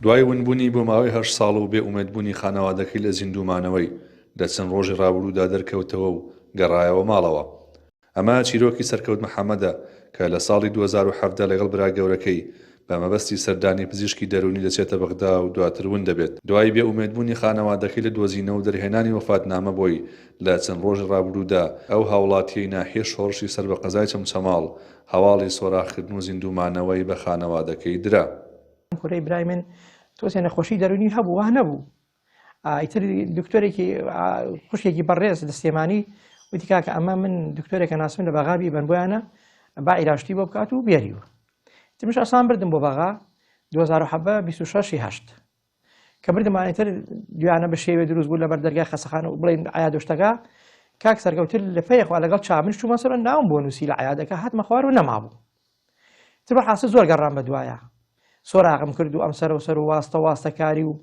دوای ونبوونی بۆ ماوەی هەشت ساڵ و بێ ئومێدبوونی خانەوادەکەی لە زیندوومانەوەی، لە چەند ڕۆژی ڕابردوودا دەرکەوتەوە و گەڕایەوە ماڵەوە. ئەمە چیرۆکی سەرکەوت محەمەدە کە لە ساڵی 2017 لەگەڵ برا گەورەکەی بە مەبەستی سەردانی پزیشکی دەروونی دەچێتە بەغدا و دواتر ون دەبێت. دوای بێ ئومێدبوونی خانەوادەکەی لە دۆزینەوە و دەرهێنانی وەفاتنامە بۆی لە چەند ڕۆژی ڕابردوودا ئەو هاوڵاتییەی ناحیەی شۆڕشی سەر بە قەزای چەمچەماڵ هەواڵی سۆراخکردن و زیندوومانەوەی بە خانەوادەکەی درا. کورەی برای من تۆزێ نەخۆشی دەروونی هەبوو وا نەبوو ئیتر دکتۆرێکی خوشکێکی بەڕێز لە سلێمانی وتی کاکە ئەمە من دکتۆرێکە ناسم لە بەغا بیبەن بۆیانە با عیلاشتی بۆ بکات و بێریوە تمش ئاسان بردم بۆ بەغا 2017 26 هەشت کە بردمانە تر دویانە بە شێوێ دروست بوو لە بەر دەرگای خەسەخانە و بڵێن عیادۆشتەکە کاک سەرکەوتر لە پێیخوا لەگەڵ چا من چوومە سەر ناوم بۆ نووسی لە عیادەکە هاتمە خوار و نەمابوو تر بە حاسە زۆر گەڕام بە دوایە سۆراغم کرد و ئەم سەر و سەر و واستە واستەکاری و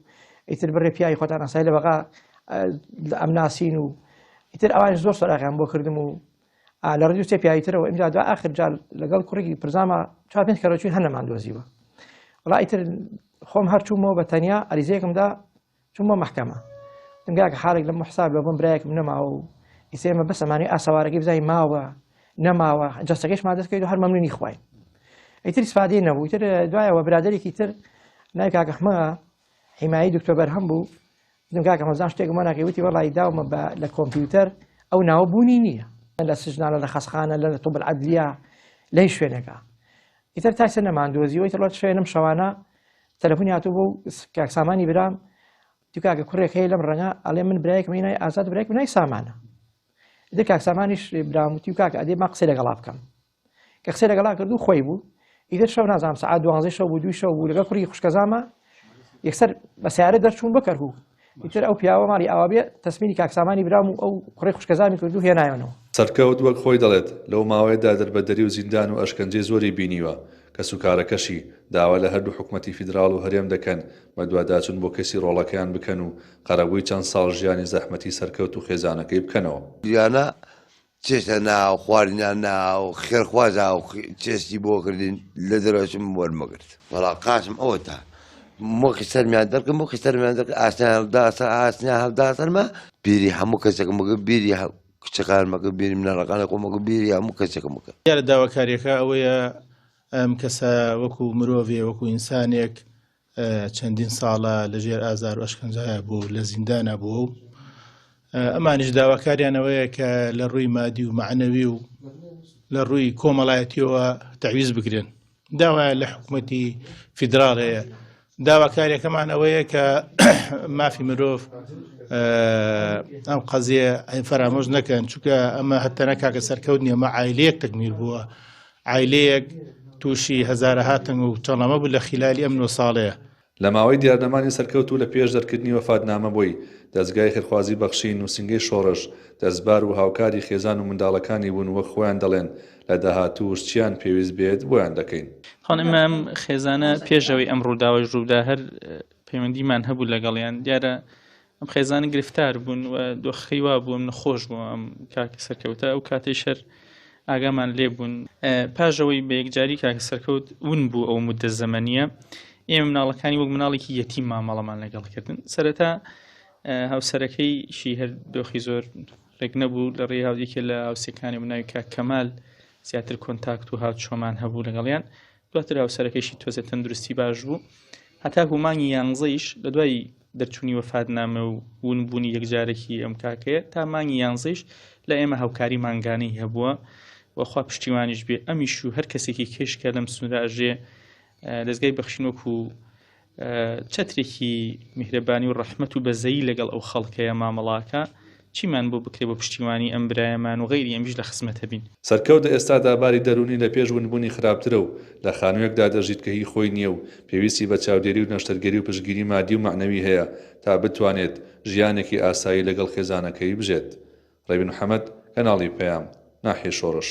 ئیتر بڕێ پیاوی خۆتان ئاسای لە بەغا ئەم ناسین و ئیتر ئەوانش زۆر سۆراغیان بۆ کردم و لە ڕێی سێ پیاوی ترەوە ئینجا دوا ئاخر جار لەگەڵ کوڕێکی پرزامە چوار پێنج کەرەچووی هەنەمان دۆزیوە وڵا ئیتر خۆم هەر چوومەوە بە تەنیا ئەریزەیەکمدا چوومە مەحکەمە وتم کاکە حاڵێک لەم حساب لە بۆم برایەکم نەماوە و ئیسێ ئێمە بەس ئەمانەی ئاسەوارەکەی بزانین ماوە نەماوە جەستەکەشمان دەست کەوت و هەر مەمنونی خوای ئیتر ئیسفادەی نەبوو ئیتر دوایەوە برادەرێکی تر ناوی کاکە ئەحمە حیمایی دکتۆر بەرهەم بوو وتم کاکە مەزان شتێکم بۆ ناکەی وتی وەڵی داومە بە لە کۆمپیوتەر ئەو ناوە بوونی نییە لە سجنانە لە خەسخانە لە طب العدلیە لە هیچ شوێنێکە ئیتر تاسە نەماندۆزیەوەی تەڵات شوێنم شەوانە تەلەفۆنی هاتوو بۆ کاک سامانی برام تو کاکە کوڕێک هەیە لەم ڕەنگە ئەڵێ من برایەکم هەیە ناوی ئازاد برایەکم ناوی سامانە ئیتر کاک سامانیش برام وتی و کاکە ئەدێ ما قسەی لەگەڵا بکەم کە قسەی لەگەڵا کرد و خۆی بوو ئیتر شەو نازانم سەعات دوانزەی شەو بوو دووی شەو بوو لەگەڵ کوڕی خوشکەزامە یەکسەر بە سیارە دەرچوون بۆ کەرکووک ئیتر ئەو پیاوە ماڵی ئاوا بێ تەسمیری کاک سامانی برام و ئەو کوڕی خوشکەزامی کرد و هێنایانەوە. سەرکەوت وەک خۆی دەڵێت، لەو ماوەیەدا دەربەدەری و زیندان و ئەشکەنجەی زۆری بینیوە، کەسوکارەکەشی، داوا لە هەردوو حکومەتی فیدراڵ و هەرێم دەکەن بەدواداچوون بۆ کەیسی ڕۆڵەکەیان بکەن و قەرەبووی چەند ساڵ ژیانی زەحمەتی سەرکەوت و خێزانەکەی بکەنەوە. یانە چێشتە نا و خواردنیان نا و خێرخوازا و چێشتی بۆ کردین لە دەرەوەشم وەرمەگرت. وەڵا قاسم ئەوەتا مۆخی سەرمیان دەرکرد مۆخی سەرمیان دەرکرد ئاسنیان هەڵدا سەر ئاسنیان هەڵدا سەرما بیری هەموو کەسێکم بکرد بیری کچەکانم کرد بیری مناڵەکانی خۆم کرد بیری هەموو کەسێکم کرد. دیارە داواکاریەکە ئەوەیە ئەم کەسە وەکو مرۆڤێ وەکو ئینسانێک چەندین ساڵە لەژێر ئازار و ئەشکەنجایە بوو لە زیندانە بووە و ئەمانیش داواکاریان ئەوەیە کە لە ڕووی مادی و معنەوی و لە ڕووی کۆمەڵایەتیەوە تەعویز بکرێن داوایە لە حکوومەتی فیدراڵ هەیە داواکاریەکەمان ئەوەیە کە مافی مرۆڤ ئەم قەزیە فەرامۆش نەکەن چونکە ئەمە هەتەنە کاکە سەرکەوت نیە ئەمە عیلەیەک تەکمیل بووە عیلەیەک تووشی هەزارەها تەنگ و چەڵەمە بوو لە خیلالی ئەم نۆ ساڵەیە. لە ماوەی دیارنەمانی سەرکەوتوو لە پێش دەرکردنی وەفاتنامە بۆی، دەزگای خێرخوازی بەخشین، نووسینگەی شۆڕش، دەستبار و هاوکاری خێزان و منداڵەکانی بوون وەک خۆیان دەڵێن لە داهاتووش چیان پێویست بێت بۆیان دەکەین. خان ئێمە ئەم خێزانە پێش ئەوەی ئەم ڕووداوەش ڕووبدا هەر پەیوەندیمان هەبوو لەگەڵیان دیارە ئەم خێزانە گرفتار بوون و دۆخەکەی وا بوو ئەم نەخۆش بوو ئەم کاکە سەرکەوتە ئەو کاتەی شەر ئاگامان لێ بوون پاژەوەی بە یەکجاری کاکە سەرکەوت ون بوو ئەو مدە زەمەنیە ئێمە مناڵەکانی وەک مناڵێکی یەتیم مامەڵەمان لەگەڵ کردن سەرەتا هاوسەرەکەی شی هەر دۆخی زۆر ڕێک نەبوو لە ڕێی هاو یەکێ لە هاوسەکانی بناوی کاک کەمال زیاتر کۆنتاکت و هاوچۆمان هەبوو لەگەڵیان دواتر هاوسەرەکەیشی تۆزێ تەندروستی باش بوو هەتاکو مانگی یانزەیش لە دوای دەرچوونی وەفاتنامە و ونبوونی یەکجارەکی ئەم کاکەیە تا مانگی یانزەیش لە ئێمە هاوکاری مانگانەی هەبووە وەخوا پشتیوانیش بێ ئەمیش و هەر کەسێکی کێش کە لەم سنوورە ئەژێ دەستگای بەخشین وەکو چەترێکی میهرەبانی و ڕەحمەت و بەزەیی لەگەڵ ئەو خەڵکەیە مامەڵاکە چیمان بۆ بکرێ بۆ پشتیوانی ئەم برایەمان و غەیری ئەمیش لە خزمەتە بین. سەرکەوت لە ئێستادا باری دەروونی لە پێش ونبوونی خراپترە و لە خانوویەکدا دەژیت کە هی خۆی نییە و پێویستی بە چاودێری و نەشتەرگەری و پشتگیری مادی و مەعنەوی هەیە تا بتوانێت ژیانێکی ئاسایی لەگەڵ خێزانەکەی بژێت. ڕێبین محەمەد، کەناڵی پەیام، ناحیەی شۆڕش.